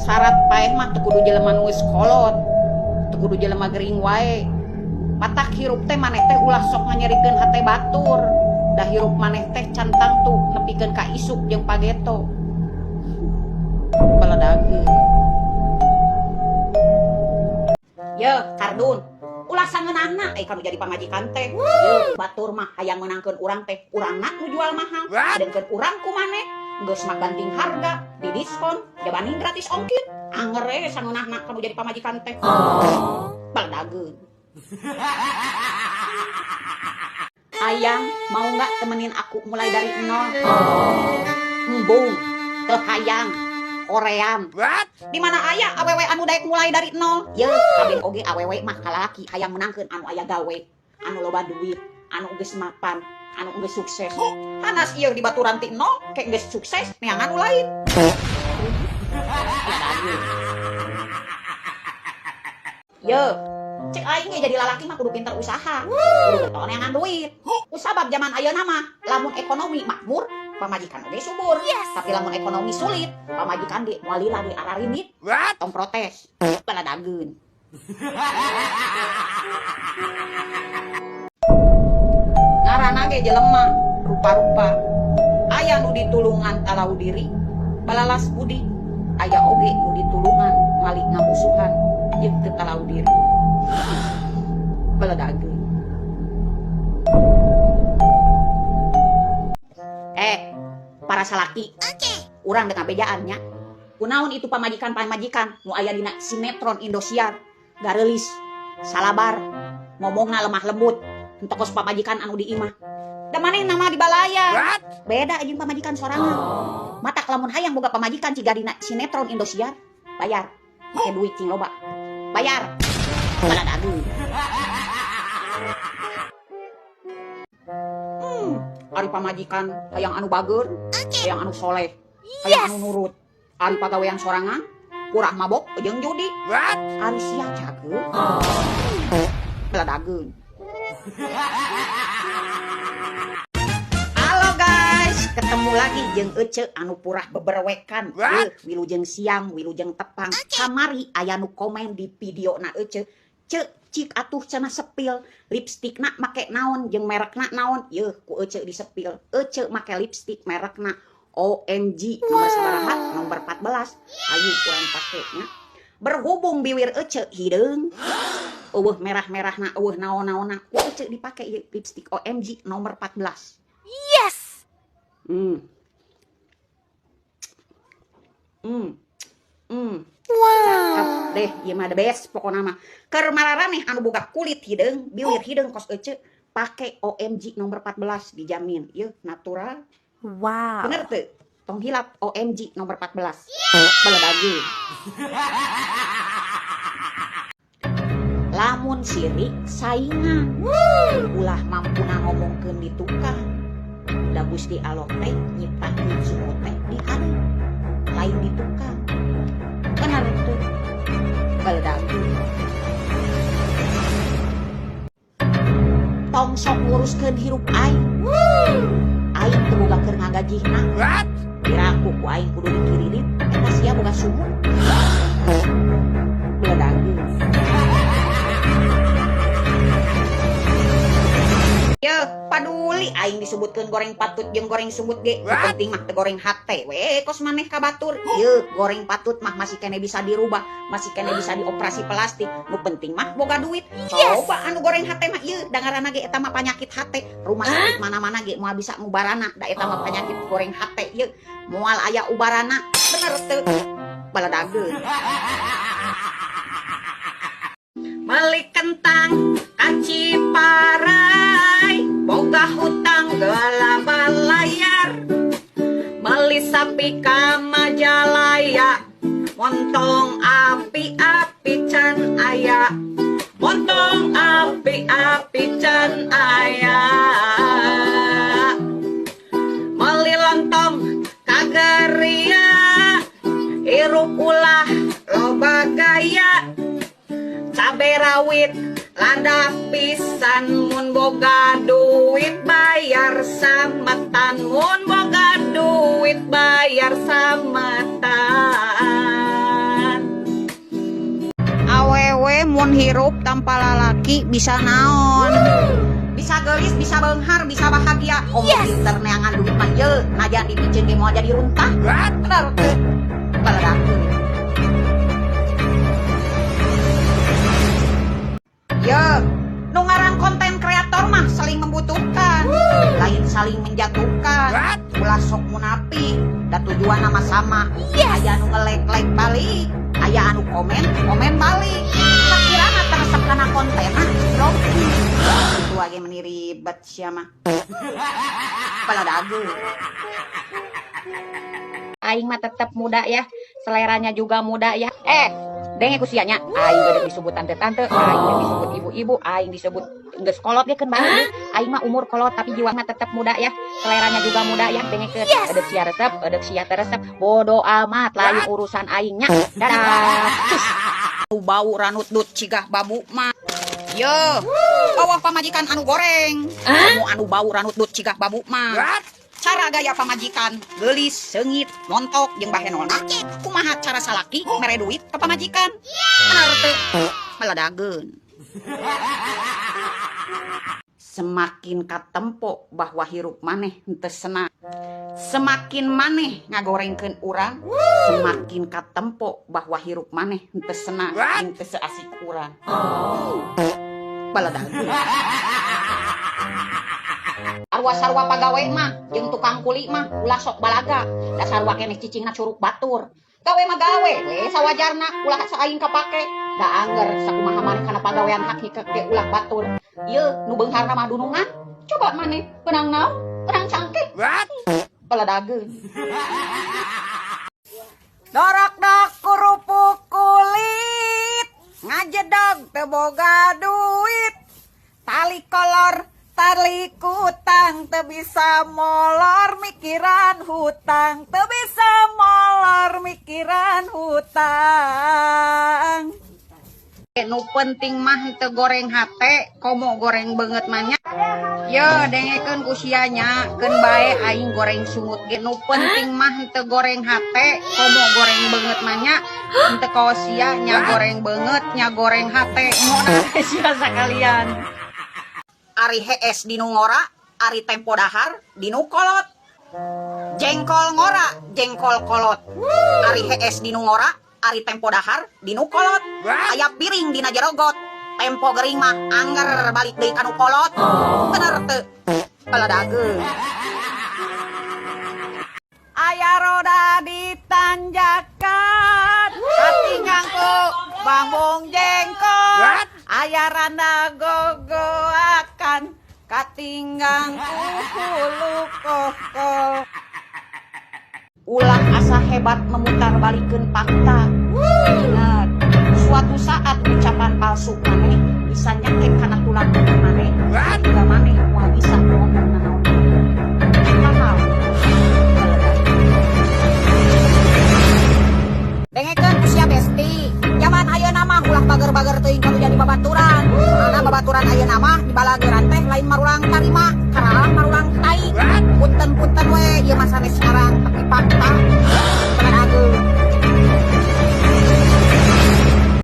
Syarat paeh mah teu kudu jelema nu geus kolot, teu kudu jelema gering wae. Matak hirup teh maneh teh ulah sok nganyerikeun hate batur. Da hirup maneh teh can tangtu nepikeun ka isuk jeung pageto. Beledageun. Yeuh, kardun. Ulah sangeunahna ai kanu jadi pamajikan teh. Yeuh, batur mah hayang meunangkeun urang teh, urangna nu jual mahal. Sedengkeun urang ku maneh geus mah banting harga, di diskon, jabaning gratis ongkir. Anger we sangeunahna kanu jadi pamajikan teh. Beledageun. Ayang, mau nggak temenin aku mulai dari nol? Embung, teu hayang, koream. Di mana aya awewe anu daek mulai dari nol? Yeuh, kabeh oge awewe mah kalaki hayang meunangkeun anu aya gawe, anu loba duit, anu geus mapan, anu geus sukses. Hanas ieu dibaturan ti nol, ke geus sukses neangan nu lain. Yeuh, cek aing ge jadi lalaki mah kudu pinter usaha, kudu getol neangan duit. Kusabab zaman ayeuna mah lamun ekonomi makmur, pamajikan oge subur. Tapi lamun ekonomi sulit, pamajikan ge moal lila ge ararinit. Tong protes, baladageun. Ngaranna ge jelema rupa-rupa. Aya nu ditulungan talau diri, balalas budi. Aya oge nu ditulungan malik ngamusuhan jeung teu talau diri. Beledageun. Para salaki. Urang deuk ngabejaan nya. Kunaon itu pamajikan-pamajikan nu aya dina sinetron Indosiar, gareulis, salabar, ngomongna lemah lembut, henteu kos pamajikan anu di imah. Da manehna mah dibalaya. Beda jeung pamajikan sorangan. Matak lamun hayang boga pamajikan ciga dina sinetron Indosiar, bayar. Make duit cing loba. Bayar. Baladageun. Ari pamajikan hayang anu bager, hayang anu soleh, hayang anu nurut. Ari pagawean sorangan, purah mabok jeung judi. Ari sia cageut. Baladageun. Halo guys, ketemu lagi jeung Ece anu purah beberwekan. Wilujeng siang, wilujeng tepang. Kamari aya nu komen di video na Ece. Cek cik atuh cenah sepil, lipstikna make naon jeung merekna naon. Yeuh, ku Ece disepil. Ece make lipstik merekna OMG nomor sabaraha? Nomor 14. Ayo urang pake nya. Berhubung biwir Ece hideung, eueuh merah-merahna, eueuh naon-naonna, ku Ece dipake ieu lipstik OMG nomor 14. Yes. Wow. Cakep deh, ieu mah the best pokona mah. Keur mararaneh anu boga kulit hideung, biwir hideung kos Ece, pake OMG nomor 14 dijamin. Ieu natural. Wow. Bener teu? Tong hilap OMG nomor 14. Beledageun. Lamun sirik saingan. Ulah mampuna ngomongkeun di tukang. Da Gusti Allah teh nyiptakeun sumur teh di hareup, lain di tukang. Bener teu? Beledageun. Tong sok nguruskeun hirup aing. Aing teu boga keur ngagajihna. Piraku ku aing kudu dikiririt, eta sia boga sumur. Beledageun. Yeuh, paduli aing disebutkeun goreng patut jeung goreng sumut ge. Nu penting mah teu goreng hate we kos maneh ka batur. Yeuh, goreng patut mah masih keneh bisa dirubah, masih keneh bisa dioperasi plastik. Nu penting mah boga duit. Coba anu goreng hate mah ieu da ngaranna ge eta mah panyakit hate. Rumah sakit mana-mana ge moal bisa ngubarana, da eta mah panyakit goreng hate ieu. Moal aya ubarana. Bener teu? Baledageun. Meuli kentang ka Ciparai, boga hutang gelaba layar. Meuli sapi ka Majalaya, montong api-api can aya. Montong api-api can aya. Meuli lontong ka Geria, hirup ulah loba gaya. Cabe rawit lada pisan, mun boga duit bayar sametan, mun boga duit bayar sametan. Lamun hirup tanpa lalaki bisa naon? Bisa gelis, bisa beunghar, bisa bahagia. Komo pinter neangan duit mah ye, najan dipiceun ge moal jadi runtah. Bener teu? Baledakeun. Ye, nu ngaran konten kreator mah saling membutuhkan, lain saling menjatuhkan. Ulah sok munafik, da tujuanna mah sama. Aya anu nge-like-like balik, aya anu komen, komen balik. Sakirana teresep kana kontenna, grogi. Itu age meni ribet sia mah. Baladageun. Aing mah tetep muda ya, seleranya juga muda ya. Denge ku sia nya, aing geuning disebut tante-tante, aing geuning disebut ibu-ibu, aing disebut geus kolot ge keun bae. Aing mah umur kolot tapi jiwa mah tetep muda ya, seleranya juga muda ya. Dengekeun, edek sia resep, edek sia teu resep, bodo amat lain urusan aing nya. Dadah. Cus. Bau ranut dut cigah babu mah. Yo, bawah pamajikan anu goreng. Kamu anu bau ranut dut cigah babu mah. Cara gaya pamajikan geulis, seungit, montok jeung bahenolna. Kumaha cara salaki mere duit ka pamajikan? Bener teu? Meledageun. Semakin katempo bahwa hirup maneh henteu senang, semakin maneh ngagorengkeun urang, semakin katempo bahwa hirup maneh henteu senang, henteu seasik urang. Baledageun. Sarua-sarua pagawe mah jeung tukang kuli mah ulah sok balaga, da sarua keneh cicingna curug batur. Gawe mah gawe we sawajarna, ulah saaing kapake. Da angger sakumaha maneh kana pagawean hak hikek ge ulah batur. Ieu nu beungharna mah dunungan, coba maneh beunang naon? Beunang cangkeh. Baladageun. Dorok-dok kerupuk kulit, ngajedog teu boga duit, tali kolor tali kutang, teu bisa molor mikiran hutang, teu bisa molor mikiran hutang. Nu penting mah teu goreng hate, komo goreng beungeut mah nya. Ye, dengekeun ku sia nya, keun bae aing goreng sungut ge. Nu penting mah teu goreng hate, komo goreng beungeut mah nya. Henteu kawas sia nya goreng beungeut, nya goreng hate. Moal sia sakalian. Ari hees dinu ngora, ari tempo dahar dinu kolot. Jengkol ngora, jengkol kolot. Ari hees dinu ngora, ari tempo dahar dinu kolot. Aya piring dina jerogot, tempo gering mah angger balik deui kanu kolot. Bener teu? Baladageun. Aya roda di tanjakan, katinggang ku bambung jengkol. Aya randa gogoakan, katinggang ku hulu kokol. Ulah asa hebat memutar balikeun fakta. Ingat, suatu saat ucapan palsu maneh bisa nyakek kana tulang leungeun maneh, sehingga maneh moal bisa ngomong nanaon. Paham? Dengekeun ku sia besti. Zaman ayeuna mah ulah bager-bager teuing kudu jadi babaturan. Soalna babaturan ayeuna mah dibalageran teh lain marulang tarima, karalah marulang tai. Punten-punten we ieu mah sanes sekarang tapi fakta.